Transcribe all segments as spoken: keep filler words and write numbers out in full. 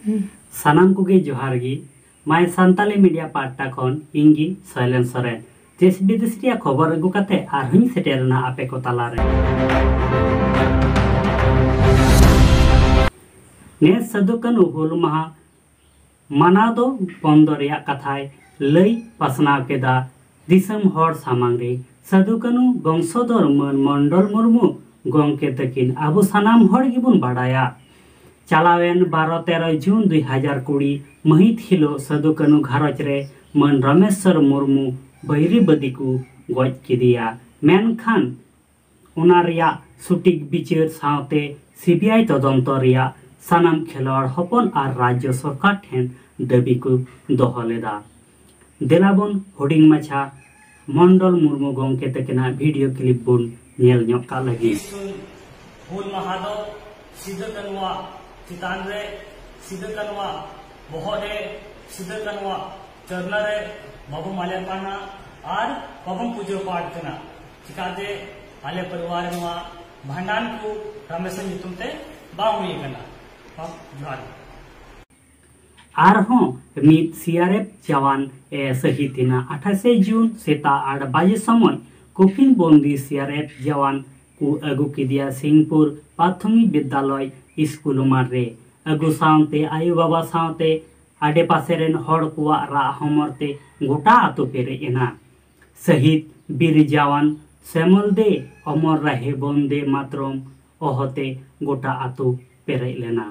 ᱥᱟᱱᱟᱢ ᱠᱚᱜᱮ ᱡᱚᱦᱟᱨ ᱜᱮ᱾ My Santali Media ᱯᱟᱦᱴᱟ ᱠᱷᱚᱱ ᱤᱧ ᱜᱮ ᱥᱚᱭᱞᱮᱱ ᱥᱚᱨᱮᱱ᱾ ᱫᱮᱥ ᱵᱤᱫᱮᱥ ᱨᱮᱭᱟᱜ ᱠᱷᱚᱵᱚᱨ ᱟᱹᱜᱩ ᱠᱟᱛᱮ ᱟᱨᱦᱚᱸᱧ ᱥᱮᱴᱮᱨ ᱮᱱᱟ ᱟᱯᱮ ᱠᱚ ᱛᱟᱞᱟᱨᱮ᱾ ᱱᱮᱥ ᱥᱟᱹᱫᱷᱩ ᱠᱟᱹᱱᱦᱩ ᱦᱩᱞ ᱢᱟᱦᱟ ᱢᱟᱱᱟᱣ ᱫᱚ ᱵᱚᱱᱫᱚ ᱨᱮᱭᱟᱜ ᱠᱟᱛᱷᱟᱭ ᱞᱟᱹᱭ ᱯᱟᱥᱱᱟᱣ ᱠᱮᱫᱟ ᱫᱤᱥᱚᱢ ᱦᱚᱲ ᱥᱟᱢᱟᱝ ᱨᱮ᱾ ᱥᱟᱹᱫᱷᱩ ᱠᱟᱹᱱᱦᱩ ᱵᱚᱝᱥᱚᱫᱷᱚᱨ ᱢᱟᱹᱱ ᱢᱚᱱᱰᱚᱞ ᱢᱩᱨᱢᱩ ᱜᱚᱢᱠᱮ ᱛᱟᱹᱠᱤᱱ ᱟᱵᱚ ᱥᱟᱱᱟᱢ ᱦᱚᱲ ᱜᱮᱵᱚᱱ ᱵᱟᱲᱟᱭᱟ, ᱪᱟᱞᱟᱣᱮᱱ ᱵᱟᱨᱚ ᱛᱮᱨᱚ ᱡᱩᱱ ᱫᱩᱭ ᱦᱟᱡᱟᱨ ᱠᱩᱲᱤ ᱢᱟᱹᱦᱤᱛ ᱦᱤᱞᱳᱜ ᱥᱟᱹᱫᱷᱩ ᱠᱟᱹᱱᱦᱩ ᱜᱷᱟᱨᱚᱸᱡᱽ ᱨᱮ ᱢᱟᱹᱱ ᱨᱟᱢᱮᱥᱣᱚᱨ ᱢᱩᱨᱢᱩ ᱵᱟᱹᱭᱨᱤ ᱵᱟᱹᱫᱤ ᱠᱚ ᱜᱚᱡ ᱠᱮᱫᱮᱭᱟ᱾ ᱢᱮᱱᱠᱷᱟᱱ ᱚᱱᱟ ᱨᱮᱭᱟᱜ ᱥᱚᱴᱷᱤᱠ ᱵᱤᱪᱟᱹᱨ ᱥᱟᱶᱛᱮ ᱥᱤᱵᱤᱟᱭ ᱛᱚᱫᱚᱱᱛᱚ ᱨᱮᱭᱟᱜ ᱥᱟᱱᱟᱢ ᱠᱷᱮᱞᱣᱟᱲ ᱦᱚᱯᱚᱱ ᱟᱨ ᱨᱟᱡᱽᱡᱚ ᱥᱚᱨᱠᱟᱨ ᱴᱷᱮᱱ ᱫᱟᱹᱵᱤ ᱠᱚ ᱫᱚᱦᱚ ᱞᱮᱫᱟ᱾ ᱫᱮᱞᱟ ᱵᱚᱱ ᱦᱩᱰᱤᱧ ᱢᱟᱪᱷᱟ ᱢᱚᱱᱰᱚᱞ ᱢᱩᱨᱢᱩ ᱜᱚᱢᱠᱮ ᱛᱟᱹᱠᱤᱱᱟᱜ ᱵᱷᱤᱰᱤᱭᱳ ᱠᱞᱤᱯ ᱵᱚᱱ ᱧᱮᱞ ᱧᱚᱜ ᱠᱟᱜ ᱞᱟᱹᱜᱤᱫ᱾ ᱦᱩᱞ ᱢᱟᱦᱟ ᱫᱚ ᱥᱤᱫᱩ ᱠᱟᱹᱱᱦᱩᱣᱟᱜ ᱪᱮᱛᱟᱱ ᱨᱮ, ᱥᱤᱫᱩ ᱠᱟᱹᱱᱦᱩᱣᱟᱜ ᱵᱚᱦᱚᱜ ᱨᱮ, ᱥᱤᱫᱩ ᱠᱟᱹᱱᱦᱩᱣᱟᱜ ᱪᱚᱨᱱᱚ ᱨᱮ ᱵᱟᱵᱚ ᱢᱟᱞᱮᱨᱯᱟᱱᱟ ᱟᱨ ᱵᱟᱵᱚᱱ ᱯᱩᱡᱟᱹ ᱯᱟᱴ ᱠᱟᱱᱟ᱾ ᱪᱤᱠᱟᱛᱮ ᱟᱞᱮ ᱯᱚᱨᱤᱵᱟᱨ ᱨᱮ ᱱᱚᱣᱟ ᱵᱷᱟᱸᱰᱟᱱ ᱠᱚ ᱨᱟᱢᱮᱥᱚᱨ ᱧᱩᱛᱩᱢ ᱛᱮ ᱵᱟᱝ ᱦᱩᱭ ᱟᱠᱟᱱᱟ᱾ ᱡᱚᱦᱟᱨ ᱜᱮ᱾ ᱟᱨᱦᱚᱸ ᱢᱤᱫ ᱥᱤ ᱟᱨ ᱮᱯᱷ ᱡᱟᱣᱟᱱ ᱮ ᱥᱟᱹᱦᱤᱫ ᱮᱱᱟ᱾ ᱟᱴᱷᱟᱥᱮ ᱡᱩᱱ ᱥᱮᱛᱟᱜ ᱟᱴ ᱵᱟᱡᱮ ᱥᱚᱢᱚᱭ ᱠᱚᱯᱷᱤᱱ ᱵᱚᱱᱫᱤ ᱥᱤ ᱟᱨ ᱮᱯᱷ ᱡᱟᱣᱟᱱ ᱠᱚ ᱟᱹᱜᱩ ᱠᱮᱫᱮᱭᱟ ᱥᱤᱝᱯᱩᱨ ᱯᱨᱟᱛᱷᱚᱢᱤᱠ ᱵᱤᱫᱽᱫᱟᱞᱚᱭ ᱥᱠᱩᱞ ᱢᱟᱴᱷ ᱨᱮ᱾ ᱟᱹᱜᱩ ᱥᱟᱶᱛᱮ ᱟᱭᱳ ᱵᱟᱵᱟ ᱥᱟᱶᱛᱮ ᱟᱰᱮᱯᱟᱥᱮ ᱨᱮᱱ ᱦᱚᱲ ᱠᱚᱣᱟᱜ ᱨᱟᱜ ᱦᱚᱢᱚᱨ ᱛᱮ ᱜᱚᱴᱟ ᱟᱛᱳ ᱯᱮᱨᱮᱡ ᱮᱱᱟ᱾ ᱥᱟᱹᱦᱤᱫ ᱵᱤᱨ ᱡᱟᱣᱟᱱ ᱥᱮᱢᱚᱞ ᱫᱮ ᱚᱢᱚᱨ ᱨᱟᱦᱮ ᱵᱚᱱᱫᱮ ᱢᱟᱛᱨᱚᱢ ᱚᱦᱚᱛᱮ ᱜᱚᱴᱟ ᱟᱛᱳ ᱯᱮᱨᱮᱡ ᱞᱮᱱᱟ᱾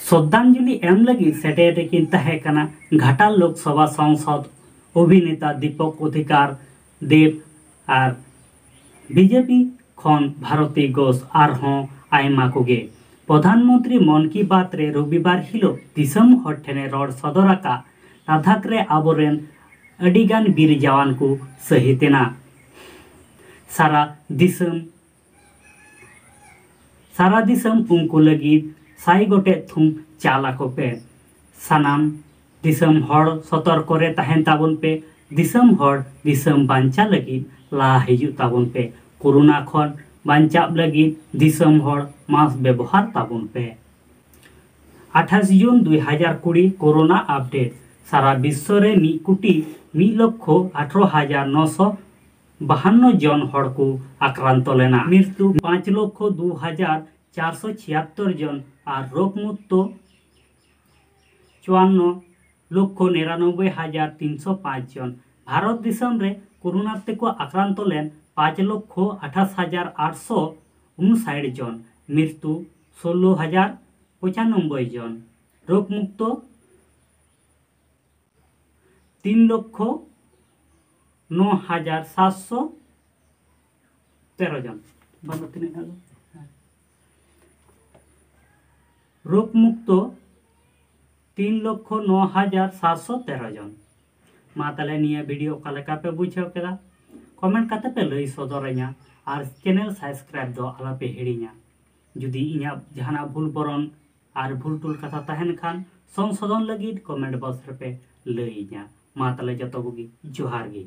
ᱥᱨᱚᱫᱷᱟᱧᱡᱚᱞᱤ ᱮᱢ ᱞᱟᱹᱜᱤᱫ ᱥᱮᱴᱮᱨ ᱨᱮᱠᱤᱱ ᱛᱟᱦᱮᱸ ᱠᱟᱱᱟ ᱜᱷᱟᱴᱟᱞ ᱞᱳᱠᱥᱚᱵᱷᱟ ᱥᱚᱝᱥᱚᱫ ᱚᱵᱷᱤᱱᱮᱛᱟ ᱫᱤᱯᱚᱠ ᱚᱫᱷᱤᱠᱟᱨ ᱫᱮᱵ ᱟᱨ ᱵᱤ ᱡᱮ ᱯᱤ ᱠᱷᱚᱱ ᱵᱷᱟᱨᱚᱛᱤ ᱜᱷᱳᱥ ᱟᱨᱦᱚᱸ ᱟᱭᱢᱟ ᱠᱚᱜᱮ᱾ ᱯᱨᱚᱫᱷᱟᱱ ᱢᱚᱱᱛᱨᱤ ᱢᱚᱱ ᱠᱤ ᱵᱟᱛ ᱨᱮ ᱨᱚᱵᱤᱵᱟᱨ ᱦᱤᱞᱳᱜ ᱫᱤᱥᱚᱢ ᱦᱚᱲ ᱴᱷᱮᱱᱮ ᱨᱚᱲ ᱥᱚᱫᱚᱨ ᱟᱠᱟᱫ ᱞᱟᱫᱟᱠᱷ ᱨᱮ ᱟᱵᱚᱨᱮᱱ ᱟᱹᱰᱤᱜᱟᱱ ᱵᱤᱨ ᱡᱟᱣᱟᱱ ᱠᱚ ᱥᱟᱹᱦᱤᱫ ᱮᱱᱟ᱾ ᱥᱟᱨᱟ ᱫᱤᱥᱚᱢ ᱥᱟᱨᱟ ᱫᱤᱥᱚᱢ ᱩᱱᱠᱩ ᱞᱟᱹᱜᱤᱫ ᱥᱟᱭ ᱜᱚᱴᱮᱡ ᱛᱷᱩᱢ ᱪᱟᱞ ᱟᱠᱚ ᱯᱮ᱾ ᱥᱟᱱᱟᱢ ᱫᱤᱥᱚᱢ ᱦᱚᱲ ᱥᱚᱛᱚᱨᱠᱚ ᱨᱮ ᱛᱟᱦᱮᱱ ᱛᱟᱵᱚᱱ ᱯᱮ᱾ ᱫᱤᱥᱚᱢ ᱦᱚᱲ ᱫᱤᱥᱚᱢ ᱵᱟᱧᱪᱟᱣ ᱞᱟᱹᱜᱤᱫ ᱞᱟᱦᱟ ᱦᱤᱡᱩᱜ ᱛᱟᱵᱚᱱ ᱯᱮ᱾ ᱠᱳᱨᱳᱱᱟ ᱠᱷᱚᱱ ᱵᱟᱧᱪᱟᱣ ᱞᱟᱹᱜᱤᱫ ᱫᱤᱥᱚᱢ ᱦᱚᱲ ᱢᱟᱥᱠ ᱵᱮᱵᱚᱦᱟᱨ ᱛᱟᱵᱚᱱ ᱯᱮ᱾ ᱟᱴᱷᱟᱥ ᱡᱩᱱ ᱫᱩᱭ ᱦᱟᱡᱟᱨ ᱠᱩᱲᱤ᱾ Corona update. ᱥᱟᱨᱟ ᱵᱤᱥᱥᱚ ᱨᱮ ᱢᱤᱫ ᱠᱳᱴᱤ ᱢᱤᱫ ᱞᱚᱠᱠᱷᱚ ᱟᱴᱷᱨᱚ ᱦᱟᱡᱟᱨ ᱱᱚᱥᱚ ᱵᱟᱦᱟᱱᱱᱚ ᱡᱚᱱ ᱦᱚᱲ ᱠᱚ ᱟᱠᱨᱟᱱᱛᱚ ᱞᱮᱱᱟ᱾ ᱢᱨᱤᱛᱩ ᱯᱟᱸᱪ ᱞᱚᱠᱠᱷᱚ ᱫᱩ ᱦᱟᱡᱟᱨ ᱪᱟᱨᱥᱚ ᱪᱷᱤᱭᱟᱛᱛᱚᱨ ᱡᱚᱱ ᱟᱨ ᱨᱳᱜᱽ ᱢᱩᱠᱛᱚ ᱪᱩᱣᱟᱱᱱᱚ ᱞᱚᱠᱠᱷᱚ ᱱᱤᱨᱟᱱᱚᱵᱵᱳᱭ ᱦᱟᱡᱟᱨ ᱛᱤᱱᱥᱚ ᱯᱟᱸᱪ ᱡᱚᱱ᱾ ᱵᱷᱟᱨᱚᱛ ᱫᱤᱥᱚᱢ ᱨᱮ ᱠᱳᱨᱳᱱᱟ ᱛᱮᱠᱚ ᱟᱠᱨᱟᱱᱛᱚ ᱞᱮᱱ ᱯᱟᱸᱪ ᱞᱚᱠᱠᱷᱚ ᱟᱴᱷᱟᱥ ᱦᱟᱡᱟᱨ ᱟᱴᱥᱚ ᱩᱱᱥᱟᱴ ᱡᱚᱱ, ᱢᱨᱤᱛᱩ ᱥᱳᱞᱞᱳ ᱦᱟᱡᱟᱨ ᱯᱚᱸᱪᱟᱱᱚᱵᱵᱳᱭ ᱡᱚᱱ, ᱨᱳᱜᱽ ᱢᱩᱠᱛᱚ ᱛᱤᱱ ᱞᱚᱠᱠᱷᱚ ᱱᱚ ᱦᱟᱡᱟᱨ ᱥᱟᱛᱥᱚ ᱛᱮᱨᱚ ᱡᱚᱱ᱾ ᱵᱟᱝ ᱫᱚ ᱛᱤᱱᱟᱹᱜ ᱦᱮᱱᱟᱜ ᱫᱚ? ᱦᱮᱸ᱾ ᱨᱳᱜᱽ ᱢᱩᱠᱛᱚ ᱛᱤᱱ ᱞᱚᱠᱠᱷᱚ ᱱᱚ ᱦᱟᱡᱟᱨ ᱥᱟᱛᱥᱚ ᱛᱮᱨᱚ ᱡᱚᱱ᱾ ᱢᱟ ᱛᱟᱦᱞᱮ ᱱᱤᱭᱟᱹ ᱵᱷᱤᱰᱤᱭᱳ ᱚᱠᱟ ᱞᱮᱠᱟ ᱯᱮ ᱵᱩᱡᱷᱟᱹᱣ ᱠᱮᱫᱟ? ᱠᱚᱢᱮᱱᱴ ᱠᱟᱛᱮ ᱯᱮ ᱞᱟᱹᱭ ᱥᱚᱫᱚᱨᱟᱹᱧᱟ ᱟᱨ ᱪᱮᱱᱮᱞ ᱥᱟᱵᱥᱠᱨᱟᱭᱤᱵ ᱫᱚ ᱟᱞᱚ ᱯᱮ ᱦᱤᱲᱤᱧᱟ᱾ ᱡᱩᱫᱤ ᱤᱧᱟᱹᱜ ᱡᱟᱦᱟᱱᱟᱜ ᱵᱷᱩᱞ ᱵᱚᱨᱚᱱ ᱟᱨ ᱵᱷᱩᱞ ᱴᱩᱞ ᱠᱟᱛᱷᱟ ᱛᱟᱦᱮᱱ ᱠᱷᱟᱱ ᱥᱚᱝᱥᱳᱫᱷᱚᱱ ᱞᱟᱹᱜᱤᱫ ᱠᱚᱢᱮᱱᱴ ᱵᱚᱠᱥ ᱨᱮᱯᱮ ᱞᱟᱹᱭᱟᱹᱧᱟ᱾ ᱢᱟ ᱛᱟᱦᱞᱮ ᱡᱚᱛᱚ ᱠᱚᱜᱮ ᱡᱚᱦᱟᱨ ᱜᱮ᱾